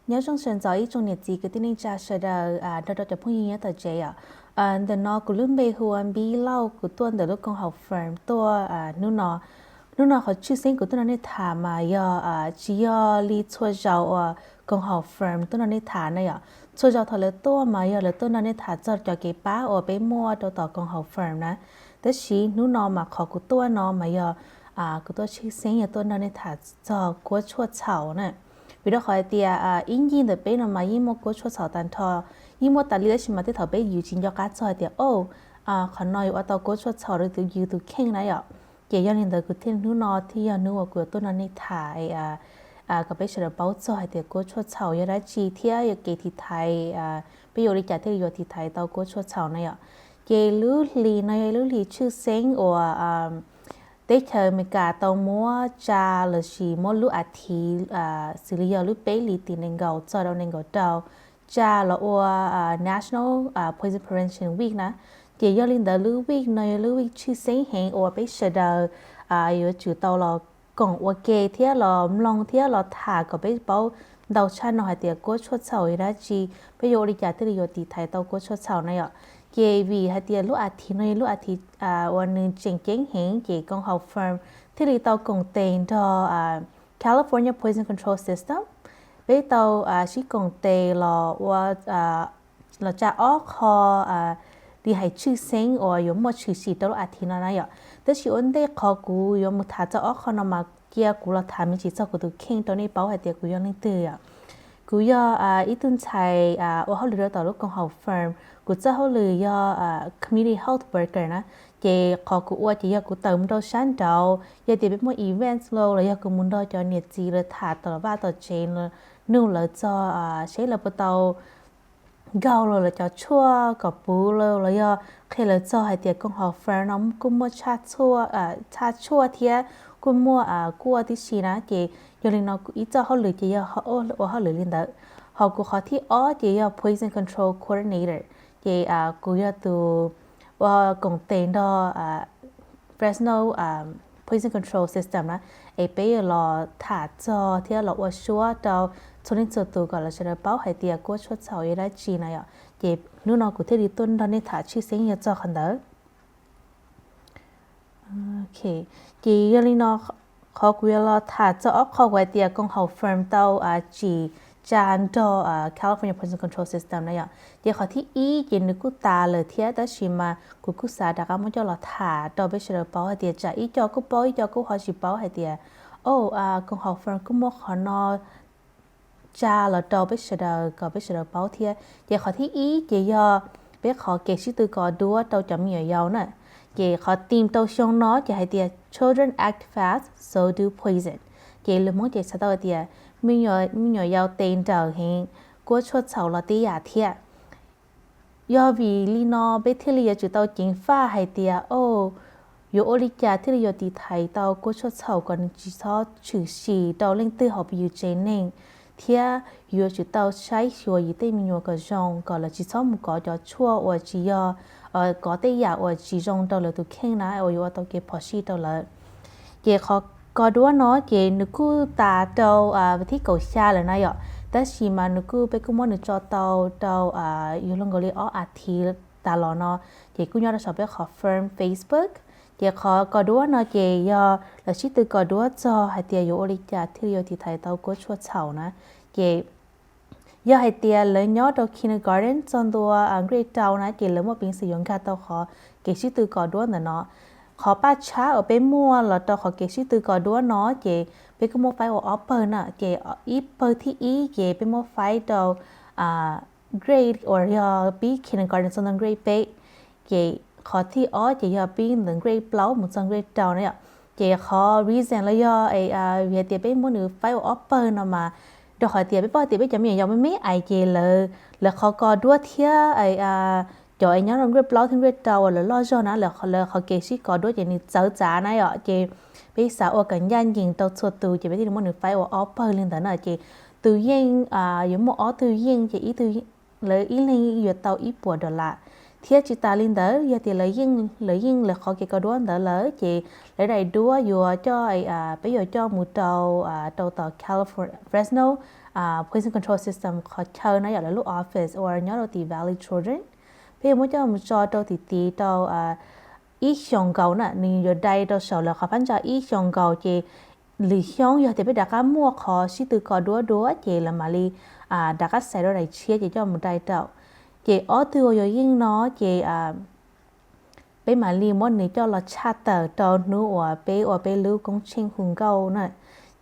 Nyob zoo sawv ntxov ib tsoom niam txiv kwv tij neej tsa sawv daws nrog rau cov phooj ywg nyob tom tsev yom. Ntawm no kuv lub npe hu ua Npib Lauj, kuv tuaj ntawm lub koom haum firm tuaj hnub no. Hnub no qhov tshwj xeeb kuv tuaj nrog nej tham mas yog tsis yog li txhua zaus uas koom haum firm tuaj nrog nej tham na yom. Txhua zaus thaum lawv tuaj mas yog lawv tuaj nrog nej tham txog cov kev pab uas peb muaj rau tom koom haum firm na. Tab sis hnub no mas qhov kuv tuaj no mas yog kuv tuaj tshwj xeeb yog tuaj nrog nej tham txog kuab tshuaj txhaum na. Vim rau qhov hais tias ib ncig ntawm peb no mas yeej muaj kuab tshuaj txhaum tag nrho, yeej muaj tas li, tab sis mas tej thaum peb yus tsis nco qab txog hais tias, o, qhov no yuav ua tau kuab tshuaj txhaum rau tus yus tus kheej na yom. Ces yog li ntawd kuv thiaj hnub no thiaj yog hnub uas kuv yuav tuaj nrog nej tham kom peb sawv daws paub txog hais tias kuab tshuaj txhaum yog dab tsi thiab yog kev tiv thaiv, peb yuav ua li cas thiaj li yuav tiv thaiv tau kuab tshuaj txhaum na yom. Ces lub hlis no yog lub hlis tshwj xeeb uas teb chaws Amelikas tau muab tsa lossis muab lub as thiv xws li yog lub peb hlis tim nees nkaum txog rau nees nkaum rau tsa los ua National Poison Prevention Week na. Ces yog li ntawd lub week no yog lub week tshwj xeeb heev uas peb sawv daws yuav tsum tau los koom ua ke thiab los mloog thiab los tham kom peb paub ntau tshaj no hais tias kuab tshuaj txhaum yog dab tsi, peb yuav ua li cas thiaj li yuav tiv thaiv tau kuab tshuaj txhaum na yom. Ces vim hais tias lub as thiv no yog lub as thiv uas nws tseem ceeb heev ces koom haum firm thiaj li tau koom tes nrog California Poison Control System, peb tau sib koom tes los ua los tsa ob qho li hais tshwj xeeb uas yuav muaj tshwm sim rau lub as thiv no na yom. Tab sis ua ntej qhov kuv yuav mus tham txog ob qho no mas cia kuv los tham me ntsis txog kuv tus kheej rau nej paub hais tias kuv yog leej twg yom. Kuv yog ib tug ntxhais ua hauj lwm rau tom lub koom haum firm, kuv txoj hauj lwm yog community health worker na. Ces qhov kuv ua ces yog kuv tawm mus rau sab nraud, yog tias peb muaj events los los yog kuv mus nrog cov niam txiv lawv tham tom vaj tom tsev, nug lawv txog seb lawv puas tau nkaug los lawv cov tshuaj kom puv los los yog qhia lawv txog hais tias koom haum firm no kuj muaj tshaj tshuaj thiab kuj muaj kuaj tib si na. Ces yog li no ib txoj hauj lwm ces yog ua hauj lwm li ntawd. Ho kuv qhov thib ob ces yog poison control coordinator, ces kuv yog tus ua koom tes nrog Fresno Poison Control System na, es peb yuav los tham txog thiab los ua suab rau txhua leej txhua tus kom lawv sawv daws paub hais tias kuab tshuaj txhaum yog dab tsi na yom. Ces hnub no kuv thiaj li tuaj nrog nej tham tshwj xeeb yog txog qhov ntawd. Ces yog li no qhov kuv yuav los tham txog ob qho kuv hais tias koom haum firm tau tsim tsa nrog California Poison Control System na yom. Ces qhov thib ib ces nws kuj tas lawm thiab, tab sis mas kuv kuj xav rov qab muab coj los tham rau peb sawv daws paub hais tias tsam ib co kuj paub ib co kuj ho tsis paub hais tias, o, koom haum firm kuj muaj qhov no tsa los rau peb sawv daws kom peb sawv daws paub thiab. Ces qhov thib ib ces yog peb qhov kev sib tw kos duab rau cov me nyuam yaus na. Ces qhov theme rau xyoo no ces hais tias Children act fast, so do poison. Ces lus Hmoob ces txhais tau hais tias me nyuam yaus tes nrawm heev, kuab tshuaj txhaum los tib yam thiab. Yog vim li no peb thiaj li yuav tsum tau ceev faj hais tias, o, yuav ua li cas thiaj li yuav tiv thaiv tau kuab tshuaj txhaum kom nws tsis txhob tshwm sim rau leej twg hauv peb yus tsev neeg, thiab yuav tsum tau saib xyuas yus tej me nyuam kom zoo kom lawv tsis txhob mus kov cov tshuaj uas tsis yog, kov tej yam uas tsis zoo rau lawv tus kheej na uas yuav ua tau kev phom sij rau lawv. Ces qhov kos duab no ces nws kuj tas rau thib kaum xya lawm na yom, tab sis mas nws kuj, peb kuj muab nws tso tau rau yus hluas nkaus li ob as thiv tas los no, ces kuj nyob rau saum peb qhov firm Facebook. Ces qhov kos duab no ces yog lawv sib tw kos duab txog hais tias yuav ua li cas thiaj li yuav tiv thaiv tau kuab tshuaj txhaum na. Ces yog hais tias lawv nyob rau kindergarten txog ntua grade rau na ces lawv muaj peev xwm yuav nkag tau qhov kev sib tw kos duab ntawm no. Qhov paj tshab uas peb muaj los rau qhov kev sib tw kos duab no ces peb kuj muab faib ua ob pawg na. Ces ib pawg thib ib ces peb muab faib rau grade uas yog pib kindergarten txog ntua grade peb. Ces qhov thib ob ces yog pib ntawm grade plaub mus txog grade rau na yom. Ces qhov reason los yog vim hais tias peb muab nws faib ua ob pawg no mas rau qhov tias peb paub tias peb cov me nyuam yaus me me ais ces lawv, lawv qhov kos duab thiab cov es nyob rau grade plaub thiab grade rau uas lawv loj zog na, lawv qhov kev sib kos duab ces nws txawv txav na yom. Ces peb xav ua kom ncaj ncees rau txhua tus ces peb thiaj li muab nws faib ua ob pawg li ntawd na. Ces tus yeej yuav muaj ob tug yeej ces ib tug, lawv ib leeg yuav tau ib puas dollar. Thiab tsis tas li ntawd, yog tias lawv yeej, lawv yeej lawv qhov kev kos duab ntawd lawm ces lawv daim duab yuav coj, peb yuav coj mus rau, rau tom California, Fresno Prison Control System qhov chaw no yog lawv lub office uas nyob rau tim Valley Children. Peb yuav muab coj mus tso rau tim tid rau ib xyoos nkaus na, nws yuav dai rau saum lawv qhov phab ntsa ib xyoos nkaus ces lwm xyoo yog tias peb rov qab muaj qhov sib tw kos duab dua ces lawv mam li rov qab xaiv rau daim tshiab ces coj mus dai rau. Ces ob tug uas yuav yeej no ces peb mam li muab nws coj los tshaj tawm rau hnub uas peb ua peb lub koob tsheej hu nkauj na.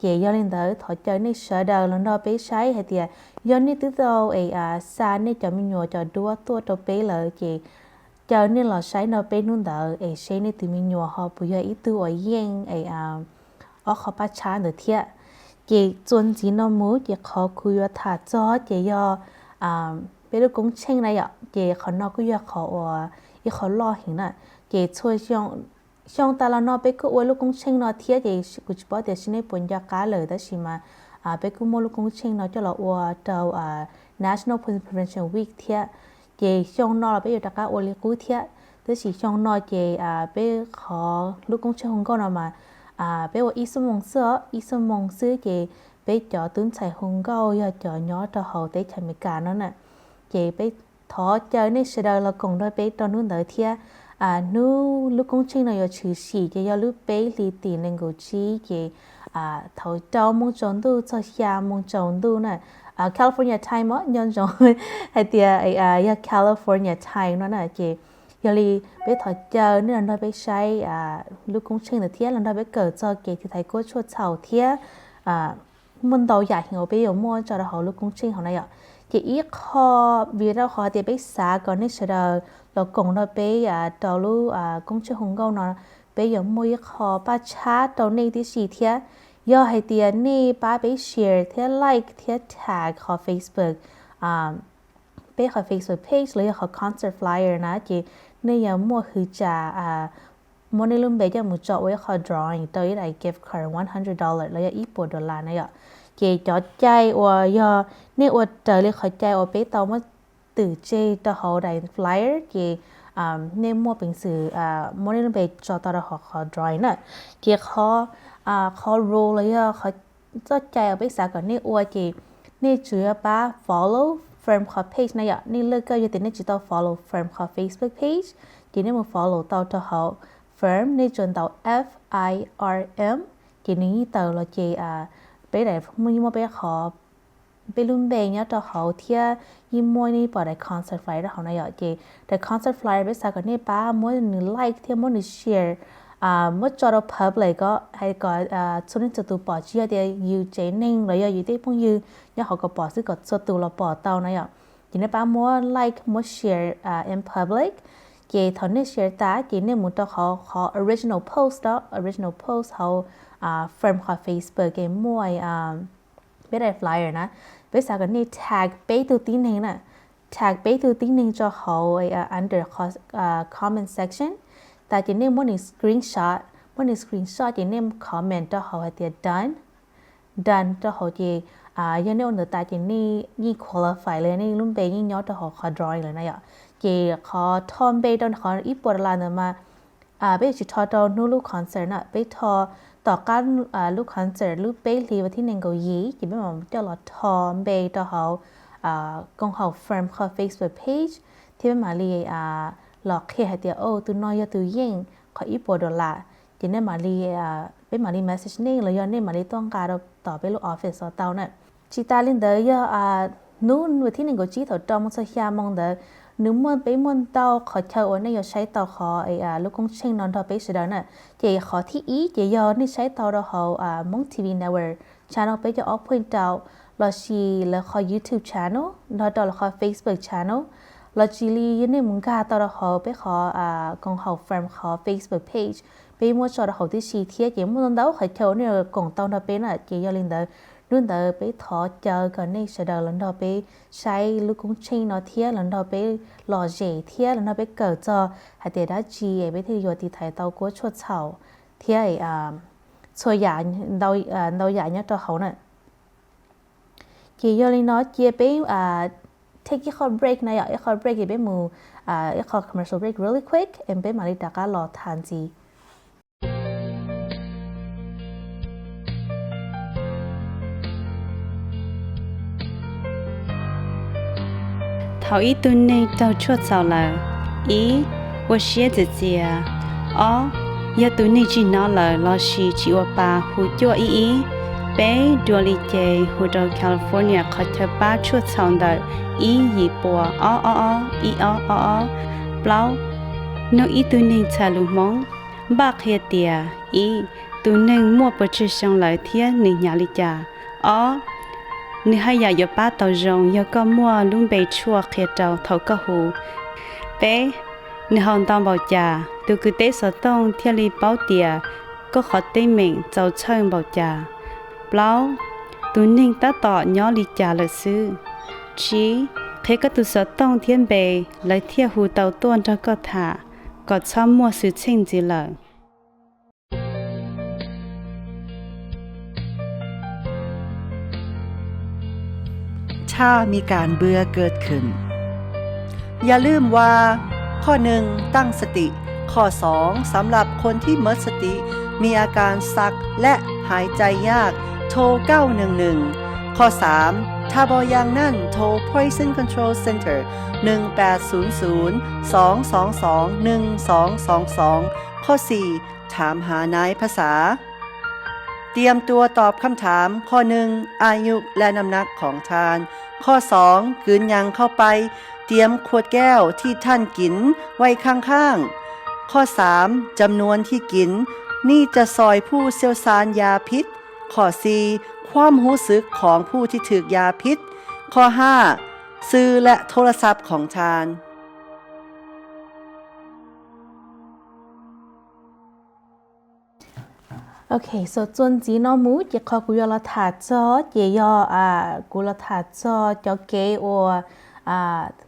Ces yog li ntawd thov caw nej sawv daws los nrog peb saib hais tias yog nej twb tau es xa nej cov me nyuam cov duab tuaj rau peb lawm ces caw nej los saib nrog peb hnub ntawd es seb nej tus me nyuam ho puas yog ib tug uas yeej es ob qho paj tshab ntawd thiab. Ces txuas ntxiv no mus ces qhov kuv yuav tham txog ces yog peb lub koob tsheej na yom, ces qhov no kuj yog qhov uas ib qho loj heev na. Ces txhua xyoo tas los no peb kuj ua lub koob tsheej no thiab ces kuv tsis paub tias seb nej puas nco qab lawm tab sis mas peb kuj muaj lub koob tsheej no coj los ua rau National Poison Prevention Week thiab. Ces xyoo no los peb yuav rov qab ua li qub thiab, tab sis xyoo no ces peb qhov lub koob tsheej hu nkauj no mas peb ua ib xuab moos xwb os, ib xuab moos xwb ces peb cov tub ntxhais hu nkauj yog cov nyob rau hauv teb chaws Amelikas no na. Ces peb thov caw nej sawv daws los koom nrog peb rau hnub ntawd thiab. Hnub lub koob tsheej no yuav tshwm sim ces yog lub peb hlis tim nees nkaum tsib ces thaum rau moos tsaus ntuj txog xya moos tsaus ntuj na. California time os, nco ntsoov hais tias yog California time no na. Ces yog li peb thov caw nej los nrog peb saib lub koob tsheej ntawd thiab los nrog peb kawm txog kev tiv thaiv kuab tshuaj txhaum thiab muaj ntau yam heev uas peb yuav muaj tso rau hauv lub koob tsheej hauv na yom. Ces ib qho, vim rau qhov tias peb xav kom nej sawv daws los koom nrog peb rau lub koob tsheej hu nkauj no, peb yuav muaj ib qho paj tshab rau nej tib si thiab. Yog hais tias nej pab peb share thiab like thiab tag qhov Facebook, peb qhov Facebook page los yog qhov concert flyer na ces nej yuav muaj hwv tsam muab nej lub npe coj mus tso ua ib qho drawing rau ib daim gift card one hundred dollar los yog ib puas dollar na yom. Ces cov cai uas yog nej ua raws li qhov cai uas peb tau muab twm tseg rau hauv daim flyer ces nej muaj peev xwm muab nej lub npe tso tau rau hauv qhov drawing na. Ces qhov, qhov rule los yog qhov txoj cai uas peb xav kom nej ua ces nej tsuas yog pab follow Firm qhov page na yom. Nej laj kawg yog tias nej tsis tau follow Firm qhov Facebook page ces nej mus follow tau rau hauv Firm, nej tsuas ntaus F I R M ces nws yeej tawm los ces peb daim yeej muaj peb qhov, peb lub npe nyob rau hauv thiab yeej muaj nej pom daim concert flyer rau hauv na yom. Ces daim concert flyer peb xav kom nej pab muab nws like thiab muab nws share, muab tso rau public os, hais kom txhua leej txhua tus pom, tsis yog tias yus tsev neeg los yog yus tej phooj ywg nyob hauv kom pom xwb, kom txhua tus los pom tau na yom. Ces nej pab muab like muab share in public. Ces thaum nej share tas ces nej mus rau qhov, qhov original post os, original post hauv Firm qhov Facebook es muaj peb daim flyer na. Peb xav kom nej tag peb tug tib neeg na, tag peb tug tib neeg rau hauv under comment section tas ces nej muab nws screenshot, muab nws screenshot ces nej comment rau hauv hais tias done, done rau hauv ces yog nej ua ntawd tas ces nej yeej qualify los yog nej lub npe yeej nyob rau hauv qhov drawing lawm na yom. Ces qhov rho npe rau qhov ib puas dollar ntawd mas peb yuav tsis rho rau hnub lub concert na, peb rho tom qab lub concert lub peb hlis vas thib nees nkaum yim ces peb mam coj los rho npe rau hauv koom haum Firm qhov Facebook page thiab peb mam li los qhia hais tias, o, tus no yog tus yeej qhov ib puas dollar. Ces nej mam li, peb mam li message nej los yog nej mam li tuaj nqa rau tom peb lub office los tau na. Tsis tas li ntawd yog hnub vas thib nees nkaum tsib thaum rau moos txog xya moos ntawd, nws muaj, peb muaj ntau qhov chaw uas nej yuav saib tau qhov lub koob tsheej no nrog peb sawv daws na. Ces qhov thib ib ces yog nej saib tau rau hauv Hmoob T V Network channel peb caug ob point rau, lossis lawv qhov YouTube channel nrog rau lawv qhov Facebook channel, los tsis li yog nej mus nkag tau rau hauv peb qhov koom haum Firm qhov Facebook page, peb muab tso rau hauv tib si thiab. Ces muaj ntau ntau qhov chaw uas nej yuav koom tau nrog peb na. Ces yog li ntawd hnub ntawd peb thov caw kom nej sawv daws los nrog peb saib lub koob tsheej no thiab los nrog peb lom zem thiab los nrog peb kawm txog hais tias dab tsi es peb thiaj li yuav tiv thaiv tau kuab tshuaj txhaum thiab txhua yam, ntau yam nyob rau hauv na. Ces yog li no cia peb take ib qho break na yom, ib qho break ces peb mus ib qho commercial break really quick and peb mam li rov qab los tham ntxiv. Thaum ib tug neeg raug tshuaj txhaum lawm, ib, ua siab txias txias. Ob, yog tus neeg tsis hnov lawm lossis tsis ua pa hu cuaj ib ib. Peb, dua li ces hu rau California qhov chaw pab tshuaj txhaum ntawm ib yim pua ob ob ob ib ob ob ob. Plaub, nug ib tug neeg txhais lus Hmoob, npaj qhia tias ib, tus neeg muaj puas tsawg xyoo lawm thiab nws hnyav li cas. Ob, nws haj yam yuav pab tau zoo yog koj muaj lub npe tshuaj qhia rau thaum koj hu. Peb, nws haus ntau npaum cas, tus kwv teb xov tooj thiaj li paub tias koj qhov teeb meem txaus txhawj npaum cas. Plaub, tus neeg tab tom nyob li cas lawm xwb. Tsib, qhia koj tus xov tooj thiab npe, lawv thiaj hu tau tuaj nrog koj tham, kom txhob muaj xwm txheej ntxiv lawm. ถ้ามีการเบื่อเกิดขึ้น อย่าลืมว่า ข้อ หนึ่ง ตั้งสติ ข้อ สอง สำหรับคนที่หมดสติ มีอาการสักและหายใจยาก โทร เก้าหนึ่งหนึ่ง ข้อ สาม ถ้าบ่อย่างนั้น โทร Poison Control Center หนึ่งแปดศูนย์ศูนย์ สองสองสอง หนึ่งสองสองสอง ข้อ สี่ ถามหานายภาษา เตรียมตัวตอบคำถาม ข้อ หนึ่ง อายุและน้ำหนักของท่าน ข้อ สอง กลืนยังเข้าไป เตรียมขวดแก้วที่ท่านกินไว้ข้างๆ ข้อ สาม จำนวนที่กิน นี่จะซอยผู้เชี่ยวชาญยาพิษ ข้อ สี่ ความรู้สึกของผู้ที่ถูกยาพิษ ข้อ ห้า ชื่อและโทรศัพท์ของท่าน Ok, so txuas ntxiv no mus ces qhov kuv yuav los tham txog ces yog kuv los tham txog cov kev uas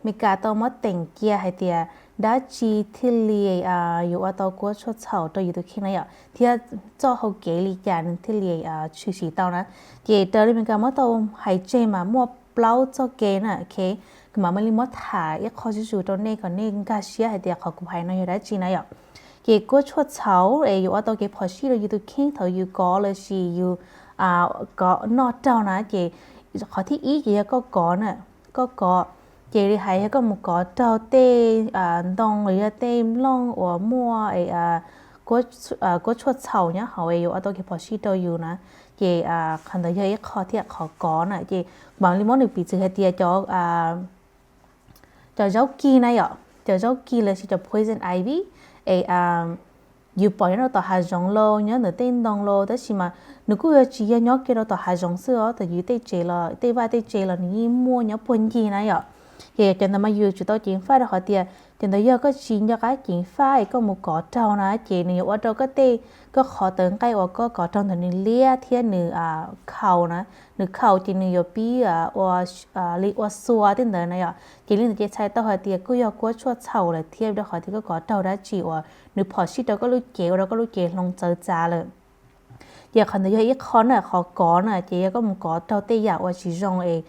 Meskas tau muab teem cia hais tias dab tsi thiaj li yuav ua tau kuab tshuaj txhaum rau yus tus kheej na yom, thiab txoj hau kev li cas nws thiaj li tshwm sim tau na. Ces raws li Meskas muab tau hais tseg mas muaj plaub txoj kev na, ok, kuv mam li muab tham ib qho zuj zus rau nej kom nej nkag siab hais tias qhov kuv hais no yog dab tsi na yom. Ces kuab tshuaj txhaum es yuav ua tau kev phom sij rau yus tus kheej thaum yus kov lossis yus kov noj raug na, ces qhov thib ib ces yog koj kov na, koj kov, ces li hais yog koj mus kov raug tej ntoo los yog tej nplooj uas muaj kuab tshuaj txhaum nyob hauv es yuav ua tau kev phom sij rau yus na, ces qhov ntawd yog ib qho thiab qhov kov na. Ces mam li muab nws piv txwv hais tias cov cov zaub kig na yom, cov zaub kig lossis cov poison ivy es yus pom nyob rau tom hav zoov los nyob ntawm tej ntoo los, tab sis mas nws kuj yuav tsis yog nyob kiag rau tom hav zoov xwb os, tam yus tej tsev los tej vaj tej tsev los nws yeej muaj nyob puag ncig na yom. Ces cov ntawd mas yus tsum tau ceev faj rau qhov tias cov ntawd yog koj tsis nco qab ceev faj es koj mus kov raug na ces nws yuav ua rau koj tej, koj qhov tawv nqaij uas koj kov raug ntawd nws liab thiab nws khaus na, nws khaus ces nws yuav pib ua li ua xua tej ntawd na yom. Ces li ntawd ces txhais tau hais tias kuj yog kuab tshuaj txhaum lawm thiab rau qhov tias koj kov raug dab tsi uas nws phom sij rau koj lub cev ua rau koj lub cev hloov txawv txav lawm. Ces qhov ntawd yog ib qho na, qhov kov na ces yog koj mus kov raug tej yam uas tsis zoo es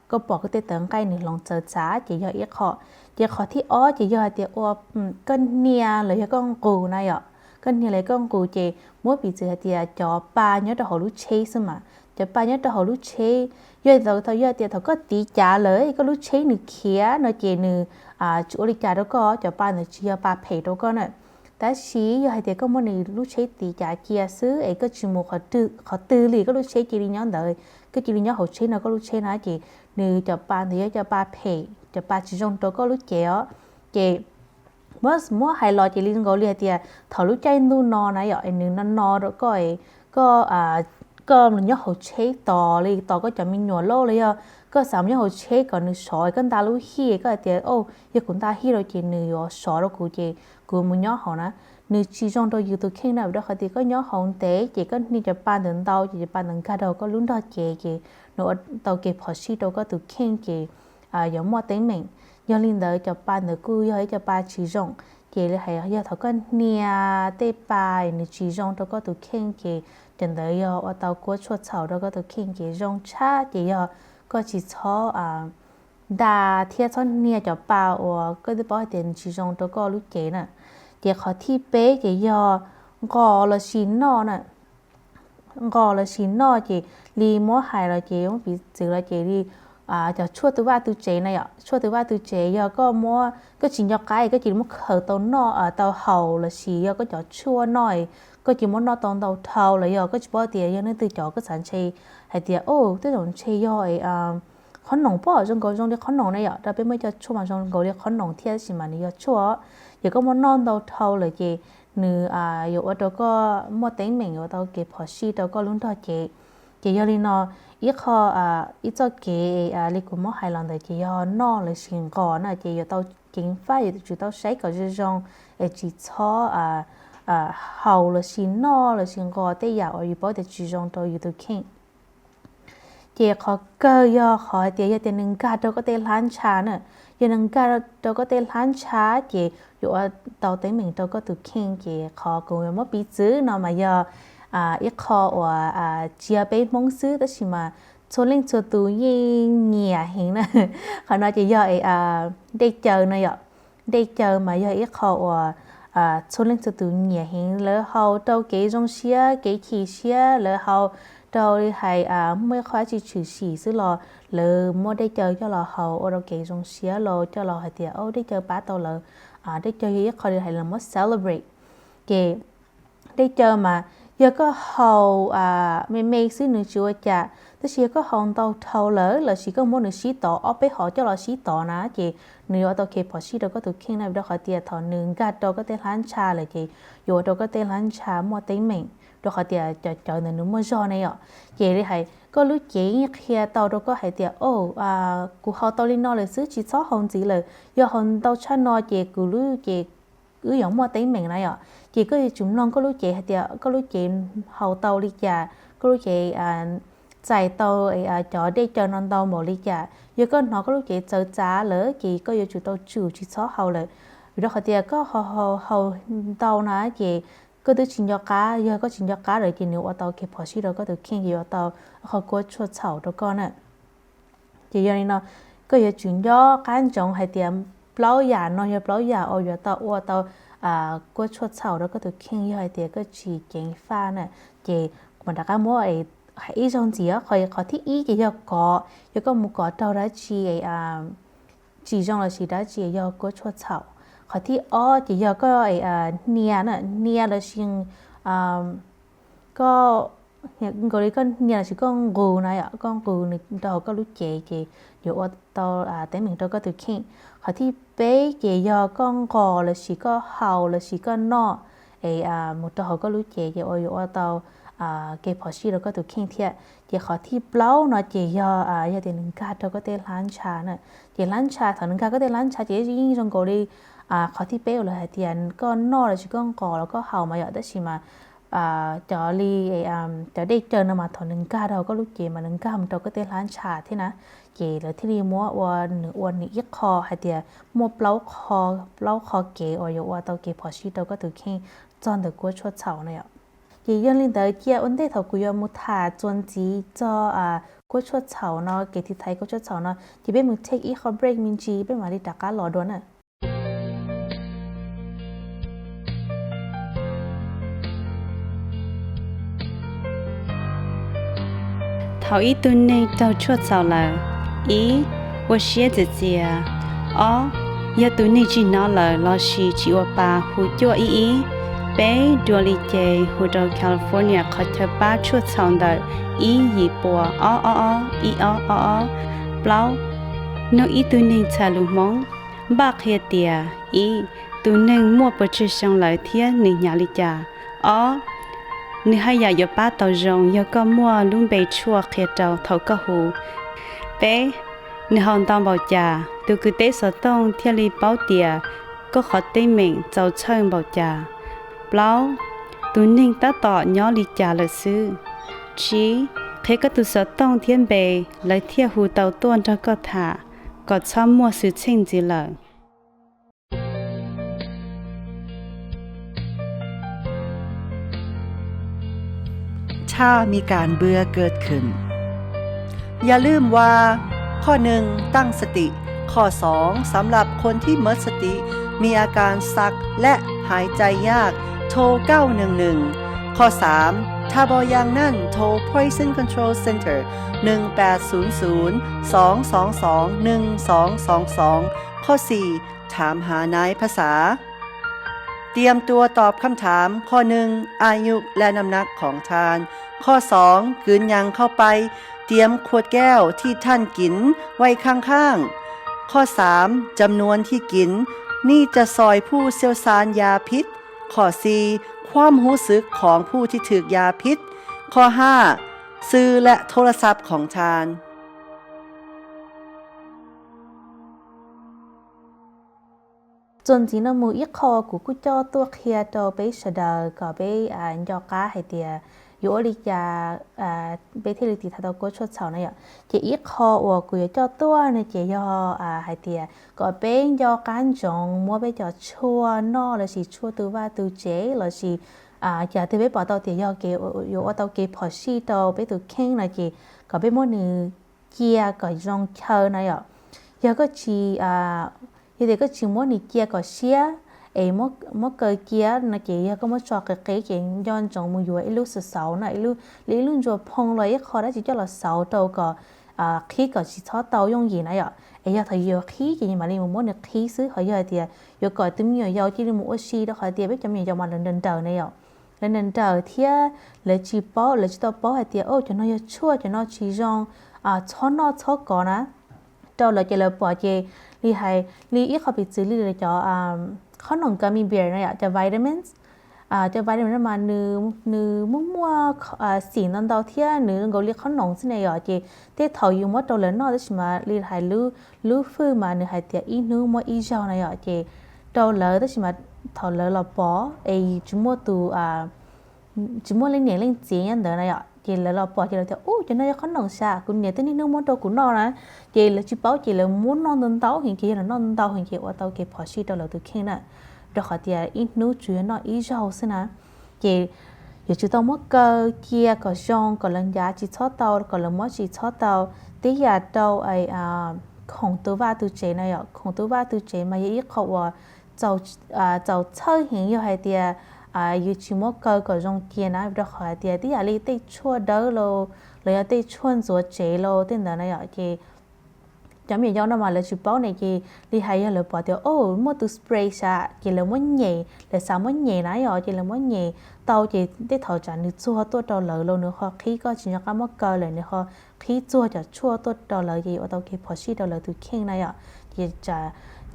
koj pom koj tej tawv nqaij nws hloov txawv txav ces yog ib qho. Ces qhov thib ob ces yog hais tias ua koj hnia los yog koj nqus na yom, koj hnia los yog koj nqus ces muab piv txwv hais tias cov pa nyob rau hauv lub tsheb xwb mas, cov pa nyob rau hauv lub tsheb, yog thaum, yog tias thaum koj tiv cav lawm koj lub tsheb nws khiav no ces nws tsis ua li cas rau koj, cov pa ntawd tsis yog pa phem rau koj na. Tab sis yog hais tias koj muab nws lub tsheb tiv cav cia xwb es koj tsis mus qhov twg li, koj lub tsheb cia li nyob ntawd, koj cia li nyob hauv tsheb no, koj lub tsheb na ces nws cov pa ntawd yog cov pa phem, cov pa tsis zoo rau koj lub cev os. Ces muab, muab hais los ces li nkaus li hais tias thaum lub caij ntuj no na yom, nws no no rau koj, koj, koj nyob hauv tsheb tos li tos koj cov me nyuam lauj los yog koj xav mus nyob hauv tsheb kom nws sov, koj nta lub hij, koj hais tias, o, yog kuv nta hij rau ces nws yuav sov rau kuv ces kuv mus nyob hauv na. Nws tsis zoo rau yus tus kheej na, rau qhov tias koj nyob hauv ntev ces koj hnia cov pa ntawd ntau ces cov pa ntawd nkag rau koj lub nrog cev ces nws ua tau kev phom sij rau koj tus kheej ces yuav muaj teeb meem. Yog li ntawd cov pa ntawd kuj yog ib co pa tsis zoo. Ces li hais yog thaum koj hnia tej pa nws tsis zoo rau koj tus kheej ces cov ntawd yog ua tau kuab tshuaj txhaum rau koj tus kheej ces zoo tshaj ces yog koj tsis txhob nta thiab txhob hnia cov pa uas koj twb paub hais tias nws tsis zoo rau koj lub cev na. Ces qhov thib peb ces yog nqos lossis noj na. Nqos lossis noj ces li muab hais los ces muab piv txwv los ces li cov tshuaj tu vaj tu tsev na yom, tshuaj tu vaj tu tsev yog koj muab, koj tsis nco qab koj cia li muab khaws tau noj tau haus lossis yog koj cov tshuaj noj, koj cia li muab noj tau ntau dhau los yog koj tsis paub tias yog leej twg cov, koj xav ntshe hais tias, o, tej zaum ntshe yog qhob noom pob, zoo nkaus zoo li qhob noom na yom, rau peb muaj ib co tshuaj mas zoo nkaus li qhob noom thiab tab sis mas nws yog tshuaj. Ces koj muab noj ntau dhau lawm ces nws yuav ua rau koj muaj teeb meem, yuav ua tau kev phom sij rau koj lub nrog cev. Ces yog li no, ib qho, ib txoj kev li kuv muab hais los ntawd ces yog noj lossis nqos na, ces yuav tau ceev faj, yuav tsum tau saib kom zoo zoo es tsis txhob haus lossis noj lossis nqos tej yam uas yus paub tias tsis zoo rau yus tus kheej. Ces qhov kawg yog qhov hais tias yog tias nws nkag rau koj tej hlab ntsha na, yog nws nkag rau koj tej hlab ntsha ces yuav ua tau teeb meem rau koj tus kheej. Ces qhov kuv yuav muab piv txwv no mas yog ib qho uas tsis yog peb Hmoob xwb tab sis mas txhua leej txhua tus yeej nyiam heev na. Qhov no ces yog dej caw no yom. Dej caw mas yog ib qho uas txhua leej txhua tus nyiam heev, lawv haus rau kev zoo siab kev chim siab, lawv haus rau li hais muaj ib qho dab tsi tshwm sim xwb los lawv muab dej caw coj los haus ua rau kev zoo siab los coj los hais tias, o, dej caw pab tau lawv, dej caw yog ib qho li hais lawv muab celebrate. Ces dej caw mas yog koj haus me me xwb nws tsis ua cas, tab sis yog koj haus ntau dhau lawm lossis koj muab nws sib tov, ob peb hov coj los sib tov na ces nws yuav ua tau kev phom sij rau koj tus kheej na, vim rau qhov tias thaum nws nkag rau koj tej hlab ntsha lawm ces yuav ua rau koj tej hlab ntsha muaj teeb meem rau qhov tias cov cawv ntawd nws muaj zog ne yom. Ces li hais koj lub cev yeej qhia tau rau koj hais tias, o, kuv haus tau li no lawm xwb, tsis txhob haus ntxiv lawm, yog haus ntau tshaj no ces kuv lub ces wb yuav muaj teeb meem na yom. Ces koj yuav tsum mloog koj lub cev hais tias koj lub cev haus tau li cas, koj lub cev txais tau cov dej caw no ntau npaum li cas. Yog koj hnov koj lub cev txawv txav lawm ces koj yuav tsum tau tsum tsis txhob haus lawm, vim rau qhov tias koj haus haus ntau na ces koj twb tsis nco qab, yog koj tsis nco qab lawm ces nws ua tau kev phom sij rau koj tus kheej, ces yuav tau qhov kuab tshuaj txhaum rau koj na. Ces yog li no, koj yuav tsum nco qab ntsoov hais tias plaub yam no yog plaub yam uas yuav tau ua tau kuab tshuaj txhaum rau koj tus kheej yog hais tias koj tsis ceev faj na. Ces kuv mam rov qab muab hais ib zaug ntxiv, qhov, qhov thib ib ces yog kov, yog koj mus kov raug dab tsi tsis zoo lossis dab tsi yog kuab tshuaj txhaum. Qhov thib ob ces yog koj hnia na, hnia lossis koj, nkaus li koj hnia lossis koj nqus na yom, koj nqus nws rau hauv koj lub cev ces yuav ua tau teeb meem rau koj tus kheej. Qhov thib peb ces yog koj nqos lossis koj haus lossis koj noj es mus rau hauv koj lub cev ces ua yuav ua tau kev phom sij rau koj tus kheej thiab. Ces qhov thib plaub no ces yog, yog tias nws nkag rau koj tej hlab ntsha na. Ces hlab ntsha, thaum nws nkag koj tej hlab ntsha ces yeej zoo nkaus li qhov thib peb uas lawv hais tias koj noj lossis koj nqos los koj haus mas yom, tab sis mas cov li cov dej caw no mas thaum nws nkag rau koj lub cev mas nws nkag mus rau koj tej hlab ntsha thiab na. Ces lawv thiaj li muab ua nws ua nws ib qho hais tias muaj plaub qho, plaub qho kev uas yuav ua tau kev phom sij rau koj tus kheej txog ntawm kuab tshuaj txhaum na yom. Ces yog li ntawd cia ua ntej thaum kuv yuav mus tham txuas ntxiv txog kuab tshuaj txhaum no, kev tiv thaiv kuab tshuaj txhaum no ces peb mus take ib qho break me ntsis peb mam li rov qab los dua na. Thaum ib tug neeg raug tshuaj txhaum lawm, ib, ua siab txias txias. Ob, yog tus neeg tsis hnov lawm lossis tsis ua pa hu cuaj ib ib. Peb, dua li ces hu rau California qhov chaw pab tshuaj txhaum ntawm ib yim pua ob ob ob ib ob ob ob. Plaub, nug ib tug neeg txhais lus Hmoob, npaj qhia tias, ib, tus neeg muaj puas tsawg xyoo lawm thiab nws hnyav li cas. Ob, nws haj yam yuav pab tau zoo yog koj muaj lub npe tshuaj qhia rau thaum koj hu. Peb, nws haus ntau npaum cas tus kwv teb xov tooj thiaj li paub tias koj qhov teeb meem txaus txhawj npaum cas. Plaub, tus neeg tab tom nyob li cas lawm xwb. Tsib, qhia koj tus xov tooj thiab npe, lawv thiaj hu tau tuaj nrog koj tham, kom txhob muaj xwm txheej ntxiv lawm. ถ้ามีการเบื่อเกิดขึ้น อย่าลืมว่า ข้อหนึ่ง ตั้งสติ ข้อสอง สำหรับคนที่หมดสติ มีอาการสักและหายใจยาก โทร เก้าหนึ่งหนึ่ง ข้อ ข้อสาม ถ้าบ่อย่างนั้นโทร Poison Control Center หนึ่งแปดศูนย์ศูนย์ สองสองสอง หนึ่งสองสองสอง ข้อสี่ ถามหานายภาษา เตรียมตัวตอบคำถาม ข้อหนึ่ง อายุและน้ำหนักของท่าน ข้อสอง กลืนยังเข้าไป เตรียมขวดแก้วที่ท่านกินไว้ข้างๆ ข้อสาม จำนวนที่กิน นี่จะซอยผู้เชี่ยวชาญยาพิษ ข้อสี่ ความรู้สึกของผู้ที่ถูกยาพิษ ข้อห้า ชื่อและโทรศัพท์ของท่าน Txuas ntxiv no mus ib qho kuv kuj coj tuaj qhia rau peb sawv daws kom peb nco qab hais tias yuav ua li cas peb thiaj li tiv thaiv tau kua tshuaj txhaum na yom. Ces ib qho uas kuv yuav coj tuaj no ces yog hais tias kom peb nco qab ntsoov muab peb cov tshuaj noj lossis tshuaj tu vaj tu tsev lossis cas twg peb pom tau tias yog kev yuav ua tau kev phom sij rau peb tus kheej no ces kom peb muab nws cia kom zoo chaw na yom. Yog koj tsis, yog tias koj tsis muab nws cia kom siab es muab kaw cia no ces yog koj muab tso qis qis ces nco ntsoov mus yuav ib lub xauv xauv na, li ib lub ntsuas phoo los ib qho dab tsi coj los xauv rau kom qhib kom tsis txhob tau yooj yim na yom. Es yog thaum yuav qhib ces mam li mus muab nws qhib xwb, ho yog hais tias yuav kom tus me nyuam yaus cia li mus ua si rau qhov tias peb cov me nyuam yaus mas lawv nrawm nrawm na yom, lawv nrawm nrawm thiab lawv tsis paub, lawv tsis tau paub hais tias cov no yog tshuaj, cov no tsis zoo, txhob noj txhob kov na. Rau lawv ces lawv pom ces li hais li ib qho piv txwv li cov qhob noom gummy bear na yom, cov vitamins, cov vitamin no mas nws muaj muaj xim ntau ntau thiab nws zoo nkaus li qhob noom xwb na yom. Ces tej thaum yus muab rau lawv noj tab sis mas li hais lub fwj mas nws hais tias ib hnub muab ib zaug na yom. Ces rau lawv tab sis mas thaum lawv los pom es tsis muaj tus tsis muaj leej niam leej txiv nyob ntawd na yom, ces lawv los pom ces lawv tias, Ub, cov no yog qhob noom sas, kuv niam twb niaj hnub muab rau kuv noj na. Ces lawv tsis paub ces lawv muab noj ntau ntau heev, ces yog lawv noj ntau heev ces ua tau kev phom sij rau lawv tus kheej na, rau qhov tias ib hnub tsuas yog noj ib zaug xwb na. Ces yuav tsum tau muab kaw cia kom zoo, kom lawv ncav tsis txhob tau, kom lawv muab tsis txhob tau. Tib yam rau khoom tu vaj tu tsev na yom, khoom tu vaj tu tsev mas yog ib qho uas txaus txhawj heev yog hais tias yus tsis muab kaw kom zoo cia na, rau qhov hais tias tib yam li tej tshuaj dawb los, los yog tej tshuaj ntxuav tsev los tej ntawd na yom. Ces cov me nyuam yaus no mas lawv tsis paub ne, ces li hais yog lawv pom tias, O, muaj tus spray sas, ces lawv muab nyem, lawv xav muab nyem na yom, ces lawv muab nyem tau ces tej thaum tsam nws txuag tuaj rau lawv los nws ho qhib, koj tsis nco qab muab kaw lawm nws ho qhib txuag cov tshuaj tuaj rau lawv ces yuav ua tau kev phom sij rau lawv tus kheej na yom. Ces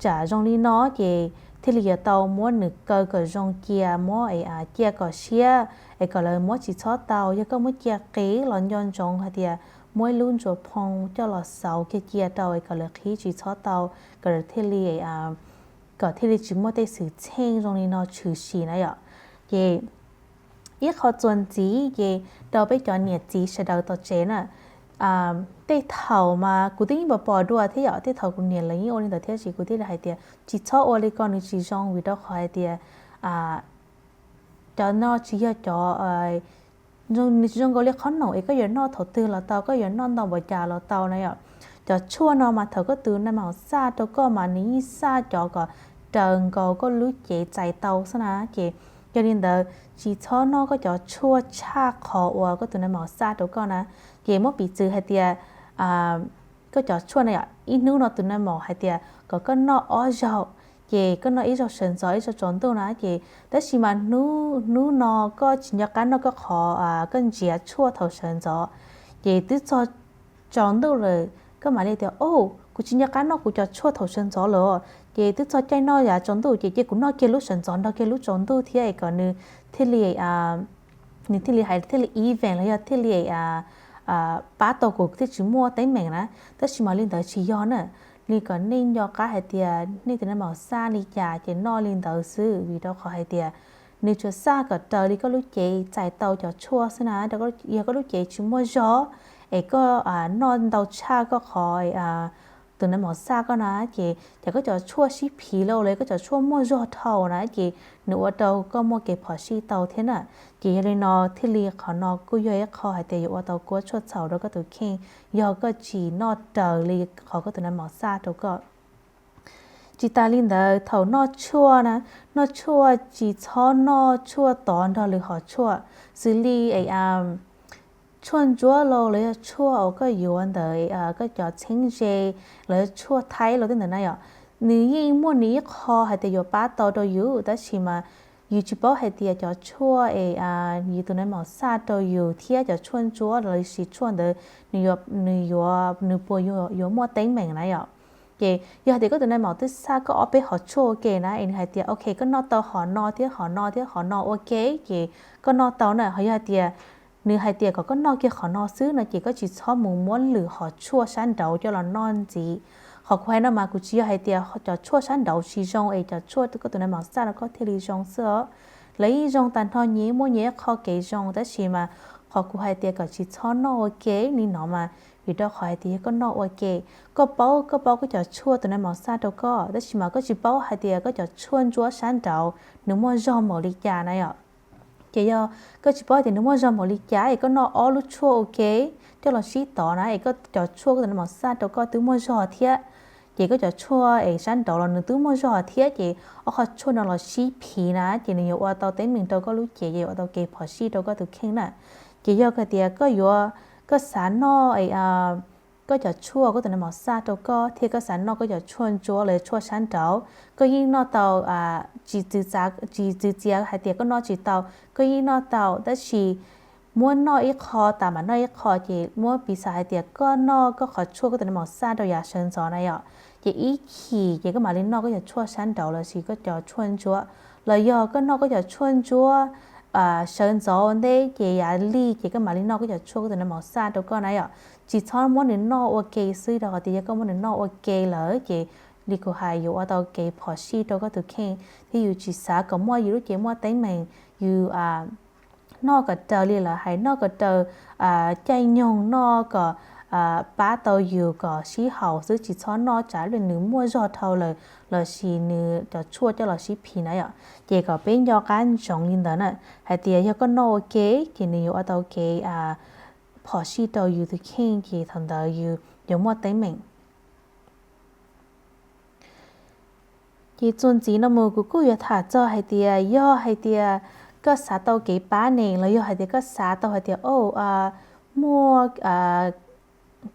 tsam zoo li no ces thiaj li yuav tau muab nws kaw kom zoo cia, muab cia kom siab es kom lawv muab tsis txhob tau. Yog koj muab cia qis los nco ntsoov hais tias muab ib lub ntsuas phoo coj los xauv kiag cia rau es kom lawv qhib tsis txhob tau, kom lawv thiaj li kom thiaj li tsis muaj tej xwm txheej zoo li no tshwm sim na yom. Ces ib qho txuas ntxiv ces rau peb cov niam txiv sawv daws tom tsev na, tej thaum mas kuv twb yeej pom pom dua thiab yom, tej thaum kuv niam lawv yeej ua li ntawd thiab, tab sis kuv thiaj li hais tias tsis txhob ua li ko, nws tsis zoo vim rau qhov hais tias cov no tsis yog cov, nws tsis zoo nkaus li qhob noom es koj yuav noj thaum twg los tau, koj yuav noj ntau npaum cas los tau na yom. Cov tshuaj no mas thaum koj tus nais maum xaj rau koj mas nws yeej xaj cov kom raws nkaus koj lub cev txais tau xwb na. Ces yog li ntawd tsis txhob noj koj cov tshuaj tshaj qhov uas koj tus nais maum xaj rau koj na. Ces muab piv txwv hais tias koj cov tshuaj na yom, ib hnub no tus nais maum hais tias kom koj noj ob zaug, ces koj noj ib zaug sawv ntxov ib zaug tsaus ntuj na, ces tab sis mas hnub no koj tsis nco qab noj koj qhov, koj ntsiav tshuaj thaum sawv ntxov, ces twb txog tsaus ntuj lawm koj mam li tias, O, kuv tsis nco qab noj kuv cov tshuaj thaum sawv ntxov lawm. Ces twb txog caij noj yav tsaus ntuj ces cia kuv noj kiag lub sawv ntxov nrog kiag lub tsaus ntuj thiab es kom nws thiaj li nws thiaj li hais thiaj li even los yog thiaj li pab tau kuv thiaj tsis muaj teeb meem na. Tab sis mas li ntawd tsis yog na. Li kom nej nco qab hais tias nej tus nais maum xaj li cas ces noj li ntawd xwb, vim rau qhov hais tias nws tsuas xaj kom raws li koj lub cev txais tau cov tshuaj xwb na. Yog koj lub cev tsis muaj zog es koj noj ntau tshaj koj qhov tus nais maum xaj koj na, ces ces koj cov tshuaj sib phiv los los koj cov tshuaj muaj zog dhau na, ces nws ua rau koj muaj kev phom sij tau thiab na. Ces yog li no thiaj li qhov no kuj yog ib qho hais tias yuav ua tau kua tshuaj txhaum rau koj tus kheej yog koj tsis noj raws li qhov koj tus nais maum xaj rau koj. Tsis tas li ntawd, thaum noj tshuaj na, noj tshuaj tsis txhob noj tshuaj tod nrog lwm hom tshuaj, xws li es tshuaj ntsuab los los yog tshuaj uas koj yuav ntawm koj cov txheeb ze, los yog tshuaj thaib los tej ntawd na yom. Nws yeej muaj nws ib qho hais tias yuav pab tau rau yus, tab sis mas yus tsis paub hais tias cov tshuaj es yus tus nais maum xaj rau yus thiab cov tshuaj ntsuab los sis tshuaj ntawd nws yuav, nws puas yuav muaj teeb meem na yom. Ces yog hais tias koj tus nais maum twb xaj koj ob peb hom tshuaj ua ke na, es nws hais tias ok, koj noj tau hom no thiab hom no thiab hom no ua ke, ces koj noj tau na. Ho yog hais tias nws hais tias kom koj noj kiag qhov no xwb no ces koj tsis txhob mus muab lwm hom tshuaj sab nraud coj los noj ntxiv. Qhov kuv hais no mas kuv tsis yog hais tias cov tshuaj sab nraud tsis zoo es cov tshuaj koj tus nais maum xaj rau koj thiaj li zoo xwb os. Lawv yeej zoo tag nrho, nyias muaj nyias qhov kev zoo, tab sis mas qhov kuv hais tias kom tsis txhob noj ua ke li no mas vim rau qhov hais tias yog koj noj ua ke, koj paub, koj paub koj cov tshuaj tus nais maum xaj rau koj, tab sis mas koj tsis paub hais tias koj cov tshuaj ntsuab sab nraud nws muaj zog npaum li cas na yom. Ces yog koj tsis paub tias nws muaj zog npaum li cas es koj noj ob lub tshuaj ua ke coj los sib tov na, es koj cov tshuaj koj tus nais maum xaj rau koj twb muaj zog thiab, ces koj cov tshuaj es sab nraud los nws twb muaj zog thiab, ces ob qhov tshuaj no los sib phiv na, ces nws yuav ua tau teeb meem rau koj lub cev, ces yuav ua tau kev phom sij rau koj tus kheej na. Ces yog hais tias koj yuav, koj xav noj koj cov tshuaj koj tus nais maum xaj rau koj thiab koj xav noj koj cov tshuaj ntsuab los tshuaj sab nraud, koj yeej noj tau, tsis txwv txiav hais tias koj noj tsis tau, koj yeej noj tau, tab sis muab noj ib qho tas mam noj ib qho, ces muab piv xam hais tias koj noj koj qhov tshuaj koj tus nais maum xaj rau yav sawv ntxov na yom, ces ib chim ces koj mam li noj koj cov tshuaj sab nraud los sis koj cov tshuaj ntsuab, los yog koj noj koj cov tshuaj ntsuab sawv ntxov ua ntej ces yav lig ces koj mam li noj koj cov tshuaj koj tus nais maum xaj rau koj na yom. Tsis txhob muab nws noj ua ke xwb, rau qhov tias yog koj muab nws noj ua ke lawm ces li kuv hais yuav ua tau kev phom sij rau koj tus kheej thiab yus tsis xav kom muaj yus lub cev muaj teeb meem, yus noj kom raws li lawv hais, noj kom raws caij nyoog, noj kom pab tau yus kom sib haum xwb, tsis txhob noj tsam li nws muaj zog dhau lawm los sis nws cov tshuaj coj los sib phiv na yom. Ces kom peb nco qab ntsoov li ntawd na, hais tias yog koj noj ua ke ces nws yuav ua tau kev phom sij rau yus tus kheej ces thaum ntawd yus yuav muaj teeb meem. Ces txuas ntxiv no mus kuv kuj yuav tham txog hais tias yog hais tias koj xav tau kev pab ne los yog hais tias koj xav tau hais tias o, muaj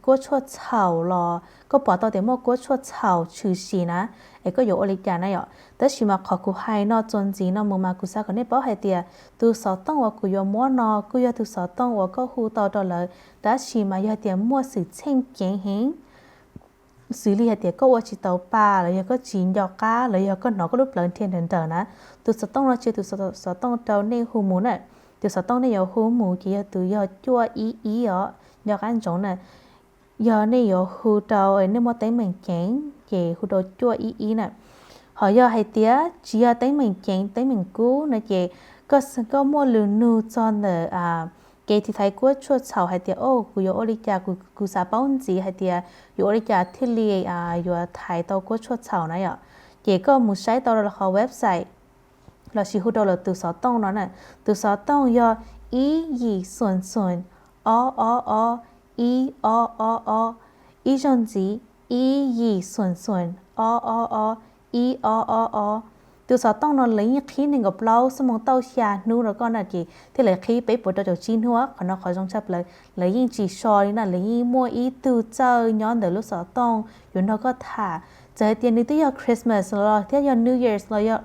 kuab tshuaj txhaum los koj pom tau tias muaj kuab tshuaj txhaum tshwm sim na, es koj yuav ua li cas na yom. Tab sis mas qhov kuv hais no txuas ntxiv no mus mas kuv xav kom nej paub hais tias tus xov tooj uas kuv yuav muab no kuj yog tus xov tooj uas koj hu tau rau lawv, tab sis mas yog hais tias muaj xwm txheej ceev heev, xws li hais tias koj ua tsis tau pa los yog koj tsis nco qab los yog koj hnov koj lub plawv nrhiav nrawm nrawm na, tus xov tooj no tsis yog tus xov tooj rau nej hu mus na. Tus xov tooj nej yuav hu mus ces yog tus yog cuaj ib ib os, nco qab ntsoov na. Yog nej yuav hu rau nej muaj teeb meem ceev ces hu rau cuaj ib ib na. Ho yog hais tias tsis yog teeb meem ceev teeb meem kub no ces koj, koj muaj lus nug txog ntawm kev tiv thaiv kuab tshuaj txhaum hais tias o kuv yuav ua li cas, kuv xav paub ntxiv hais tias yuav ua li cas thiaj li yuav thaiv tau kuab tshuaj txhaum na yom. Ces koj mus saib tau rau lawv qhov website los sis hu rau lawv tus xov tooj no na. Tus xov tooj yog ib yim xoom xoom ob ob ob ib ob ob ob, ib zaug ntxiv ib yim xoom xoom ob ob ob ib ob ob ob. Tus xov tooj no lawv yeej qhib nees nkaum plaub xuab moos tauj xya hnub rau koj na ces thiaj li qhib peb puas rau caum tsib hnub, qhov no qhov zoo tshaj plaws. Lawv yeej tsis so li na, lawv yeej muaj ib tug txawj nyob ntawm lub xov tooj yuav nrog koj tham. Txawm hais tias nws twb yog Christmas los thiab yog New Year's los yog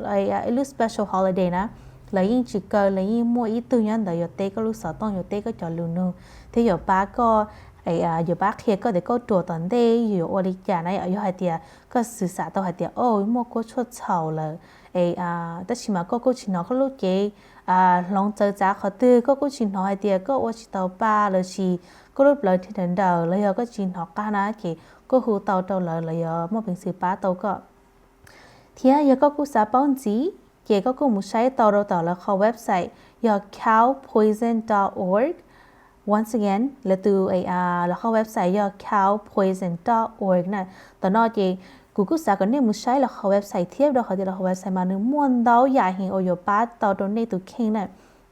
ib lub special holiday na, lawv yeej tsis kaw, lawv yeej muaj ib tug nyob ntawd yuav teb koj lub xov tooj, yuav teb koj cov lus nug thiab yuav pab koj, yuav pab qhia koj tias koj ruam tom ntej yuav ua li cas na. Yog hais tias koj xav tau hais tias o muaj kuab tshuaj txhaum lawm es tab sis mas koj kuj tsis hnov koj lub cev hloov txawv txav qhov twg, koj kuj tsis hnov hais tias koj ua tsis tau pa los sis koj lub plawv nrhiav nrawm nrawm los yog koj tsis hnov qab na ces koj hu tau rau lawv, lawv yuav muaj peev xwm pab tau koj. Thiab yog koj kuj xav paub ntxiv ces koj kuj mus saib tau rau tom lawv qhov website yog cow poison dot org. Once again, lawv tus, lawv qhov website yog cow poison dot org na. Tom no ces kuv kuj xav kom nej mus saib lawv qhov website thiab rau qhov tias lawv qhov website mas nws muaj ntau yam heev uas yuav pab tau rau nej tus kheej na.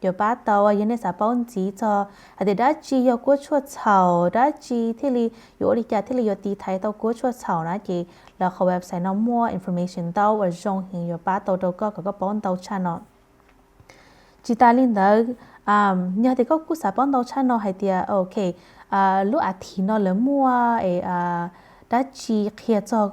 yuav pab tau yog nej xav paub ntxiv txog hais tias dab tsi yog kuab tshuaj txhaum, dab tsi thiaj li yuav ua li cas thiaj li yuav tiv thaiv tau kuab tshuaj txhaum na, ces lawv qhov website no muaj information ntau uas zoo heev yuav pab tau rau koj kom koj paub ntau tshaj no. Tsis tas li ntawd, yog tias koj kuj xav paub ntau tshaj no hais tias ok, lub a thiv no lawv muaj dab tsi qhia txog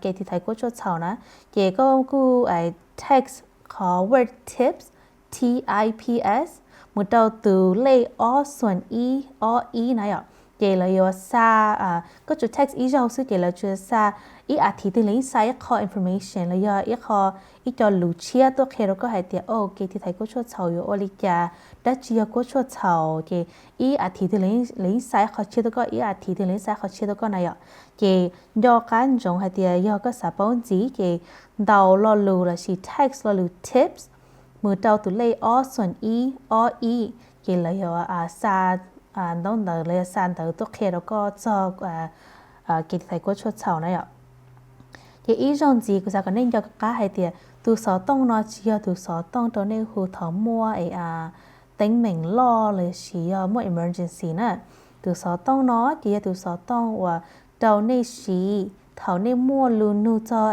kev tiv thaiv kuab tshuaj txhaum na, ces koj kuj text qhov word tips, T I P S, mus rau tus lej ob xoom ib ob ib na yom, ces lawv yuav xa, koj tsuas text ib zaug xwb ces lawv tsuas xa ib a thiv twg lawv yeej xa ib qho information los yog ib qho, ib co lus tshiab tuaj qhia rau koj hais tias ok, kev tiv thaiv kuab tshuaj txhaum yuav ua li cas, dab tsi yog kuab tshuaj txhaum, ces ib a thiv twg lawv yeej xa ib qho tshiab tuaj koj, ib a thiv twg lawv yeej xa ib qho tshiab tuaj koj na yom. Ces nco qab ntsoov hais tias yog koj xav paub ntxiv ces ntaus lo lus lossis text lo lus tips mus rau tus lej ob xoom ib ob ib, ces lawv yuav xa ntaub ntawv, lawv yuav xa ntawv tuaj qhia rau koj txog kev tiv thaiv kuab tshuaj txhaum na yom. Ces ib zaug ntxiv kuv xav kom nej nco qab hais tias tus xov tooj no tsis yog tus xov tooj rau nej hu thaum muaj teeb meem loj lossis yog muaj emergency na. Tus xov tooj no ces yog tus xov tooj uas rau nej siv thaum nej muaj lus nug txog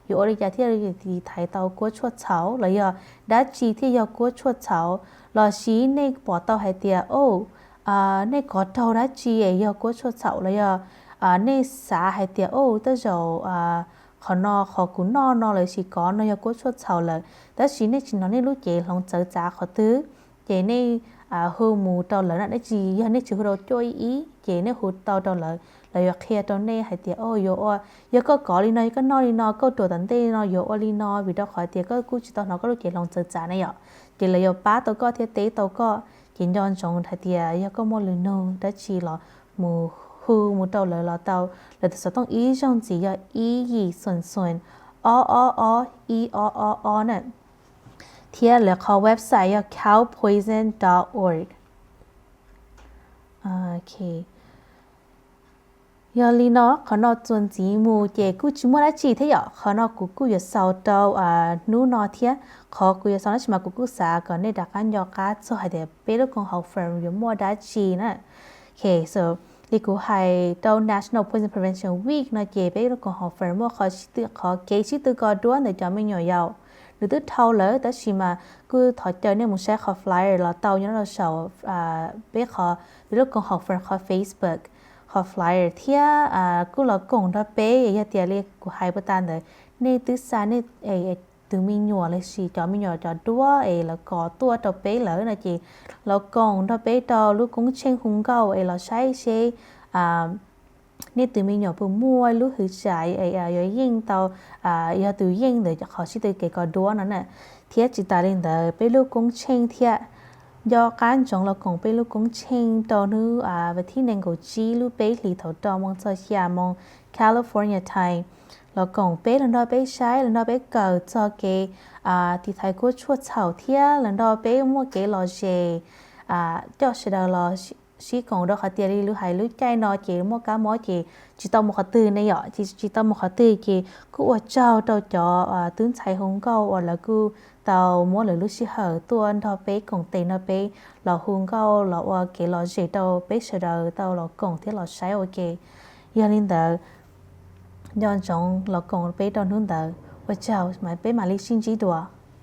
yuav ua li cas thiaj li tiv thaiv tau kuab tshuaj txhaum los yog dab tsi thiaj yog kuab tshuaj txhaum, lossis nej pom tau hais tias o, nej kov raug dab tsi es yog kuab tshuaj txhaum los yog nej xav hais tias o, tej zaum qhov no qhov kuv noj no lossis kov no yog kuab tshuaj txhaum lawm, tab sis nej tsis hnov nej lub cev hloov txawv txav qhov twg, ces nej hu mus rau lawv na, nej tsis, yog nej tsis hu rau cuaj ib ib ces nej hu tau rau lawv, lawv yuav qhia rau nej hais tias o, yuav ua, yog koj kov li no, yog koj noj li no, koj ruam tom ntej no yuav ua li no, vim rau qhov tias koj kuj tsis tau hnov koj lub cev hloov txawv txav na yom. Ces lawv yuav pab tau koj thiab teb tau koj. Ces nco ntsoov hais tias yog koj muaj lus nug dab tsi los mus hu mus rau lawv los tau. Lawv tus xov tooj ib zaug ntxiv yog ib yim xoom xoom ob ob ob ib ob ob ob na, thiab lawv qhov website yog cow poison dot org. Yog li no qhov no txuas ntxiv mus ces kuj tsis muaj dab tsi thiab yom. Qhov no kuv kuj yuav xaus rau hnub no thiab. Qhov kuv yuav xaus no tab sis mas kuv kuj xav kom nej rov qab nco qab txog hais tias peb lub koom haum firm yuav muaj dab tsi na. Ok, so li kuv hais rau National Poison Prevention Week no ces peb lub koom haum firm muaj qhov sib tw, qhov kev sib tw kos duab ntawm cov me nyuam yaus. Nws twb dhau lawm tab sis mas kuj thov caw nej mus saib qhov flyer los tau nyob rau saum peb qhov, peb lub koom haum firm qhov Facebook, qhov flyer thiab kuj los koom nrog peb. Yog tias li kuv hais puag ta ntawd, nej twb xa nej tus me nyuam lossis cov me nyuam cov duab es lawv kos tuaj rau peb lawm no ces los koom nrog peb rau lub koob tsheej hu nkauj es los saib seb nej tus me nyuam puas muaj lub hwv tsam yuav yeej tau, yog tus yeej ntawm qhov sib tw kev kos duab no na. Thiab tsis tas li ntawd peb lub koob tsheej thiab, nco qab ntsoov los koom peb lub koob tsheej rau hnub vas thib nees nkaum tsib lub peb hlis thaum rau moos txog xya moos California time. Los koom peb, los nrog peb saib, los nrog peb kawm txog kev tiv thaiv kuab tshuaj txhaum thiab los nrog peb muaj kev lom zem coj sawv daws los sib koom rau qhov tias li lub hais lub caij no ces muaj kab mob ces tsis tau mus qhov twg ne yom, ces tsis tau mus qhov twg ces kuj ua tsaug rau cov tub ntxhais hu nkauj uas lawv kuj tau muab lawv lub sij hawm tuaj nrog peb koom tes nrog peb los hu nkauj los ua kev lom zem rau peb sawv daws tau los koom thiab los saib ua ke. Yog li ntawd, nco ntsoov los koom peb rau hnub ntawd. Ua tsaug, peb mam li sib ntsib dua.